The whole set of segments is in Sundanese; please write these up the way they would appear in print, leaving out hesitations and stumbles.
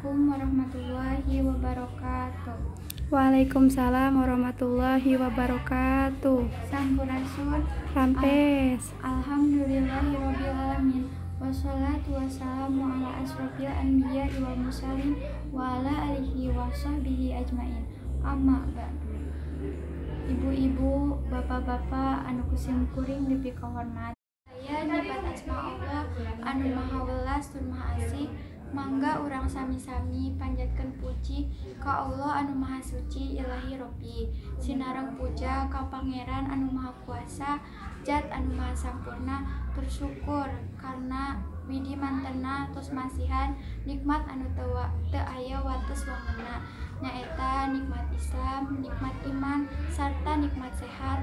Assalamualaikum warahmatullahi wabarakatuh. Waalaikumsalam warahmatullahi wabarakatuh. Sampurasun. Rampes. Alhamdulillahirabbil alamin. Wassalatu wassalamu ala asrofil anbiya wal mursalin wa ala alihi wasahbihi ajmain. Amma ba'du. Ibu-ibu, bapak-bapak anu kusim kuring dipikahormat. Saya nyebat asma Allah anu maha welas tur maha asih. Mangga urang sami-sami panjatkeun puji ka Allah anu maha suci Ilahi Robbi. Sinareng puja ka Pangeran anu maha kuasa, Zat anu maha sampurna, tersyukur karena widi mantena tos masihan nikmat anu teu aya wates wangunna, nyaeta nikmat Islam, nikmat iman, sarta nikmat sehat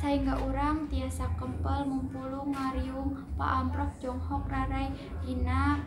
sehingga urang tiasa kempel mumpulung ngariung paamprok jonghok rarai dina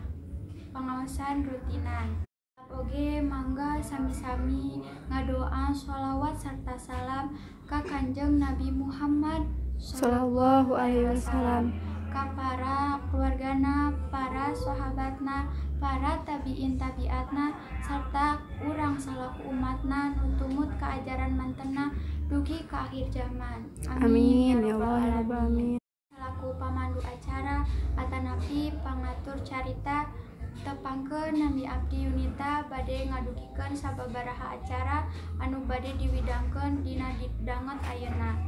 pengawasan rutinan. Oge mangga sami-sami ngadoa sholawat serta salam ka Kanjeng Nabi Muhammad sallallahu alaihi wasallam, ka para keluargana, para sahabatna, para tabiin tabiatna, serta urang salaku umatna nu tumut ka ajaran mantena dugi ka akhir zaman. Amin ya Allah ya rabbal alamin. Salaku pamandu acara atanapi pangatur carita tepangkeun nami abdi Yunita bade ngadugikeun sababaraha acara anu bade diwidangkeun dina danget ayeuna.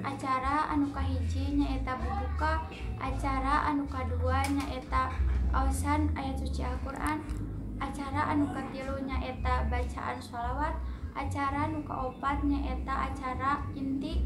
Acara anu kahiji nyaeta bubuka, acara anu kadua nyaeta aosan ayat suci Al-Qur'an, acara anu katilu nyaeta bacaan sholawat, acara nu kaopat nyaeta acara inti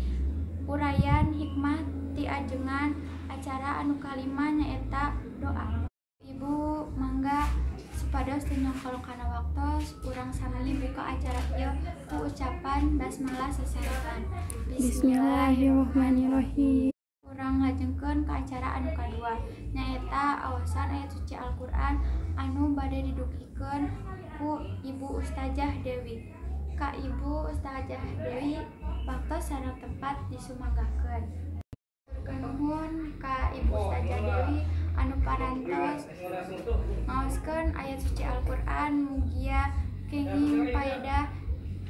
uraian hikmah ti ajengan, acara anu kalima nyaeta doa. Ibu mangga supados teu nyongkolong kana waktos, urang sami buka acara ieu ku ucapan basmalah sasarengan. Bismillahirrahmanirrahim. Urang lajengkeun ka acara anu kadua nyaeta aosan ayat suci Al-Qur'an anu bade didugikeun ku Ibu Ustazah Dewi. Ka Ibu Ustazah Dewi waktos sareng tempat disumanggakeun. Nuhun ka Ibu Ustazah Dewi anu parantos ngaoskeun ayat suci Al-Qur'an, mugia kenging paedah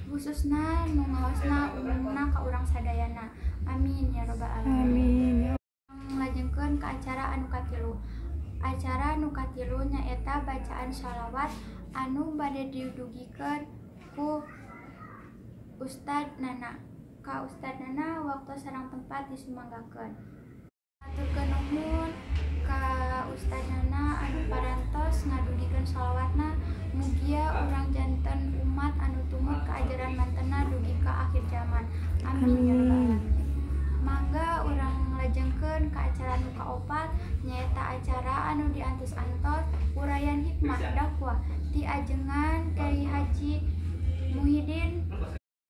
khususna nu ngaosna umumna ka urang sadayana. Amin ya rabbal alamin. Amin. Lajengkeun ka acara anu katilu. Acara nu katilu nyaeta bacaan sholawat anu bade didugikeun ku Ustad Nana. Ka Ustad Nana waktu sareng tempat disumanggakeun. Haturkeun nuhun ka Ustad Nana anu parantos ngadugikeun sholawatna, mugia urang janten umat anu tumut ka ajaran mantena dugi ka akhir zaman. Amin ya rabbal alamin. Mangga urang lajengkeun ka acara nu kaopat nyaeta acara anu diantos-antos uraian hikmah dakwah ti ajengan Kiai Haji Muhyiddin.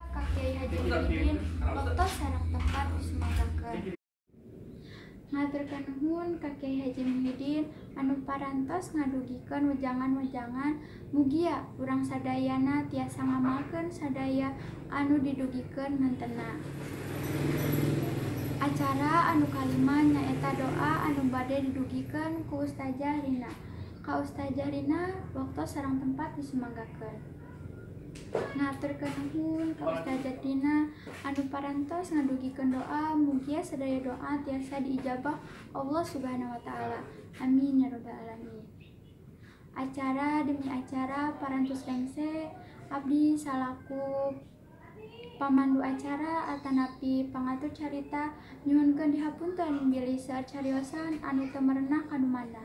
Ka Kiai Haji Muhyiddin waktos sareng tempat disumanggakeun. Ngaturkeun nuhun ka Kiai Haji Muhyiddin anu parantos ngadugikeun wejangan-wejangan, mugia urang sadayana tiasa ngamalkeun sadaya anu didugikeun mantena. Acara anu kalima nyaeta doa anu bade didugikeun ku Ustazah Rina. Ka Ustazah Rina waktos sareng tempat disumanggakeun. Ngaturkeun nuhun ka Ustazah Rina anu parantos ngadugikeun doa, mugia sadaya doa tiasa diijabah Allah Subhanahu wa taala. Amin ya rabbal alamin. Acara demi acara parantos rengse, abdi salaku pamandu acara atanapi pangatur carita nyuhunkeun dihapunten bilih seueur cariosan anu teu merenah kadumandah.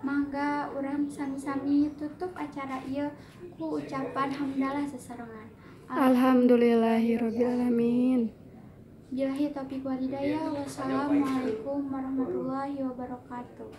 Mangga urang sami-sami tutup acara ieu ku ucapan hamdalah sasarengan. Alhamdulillahirabbil alamin. Billahi taufiq wal hidayah. Wassalamualaikum warahmatullahi wabarakatuh.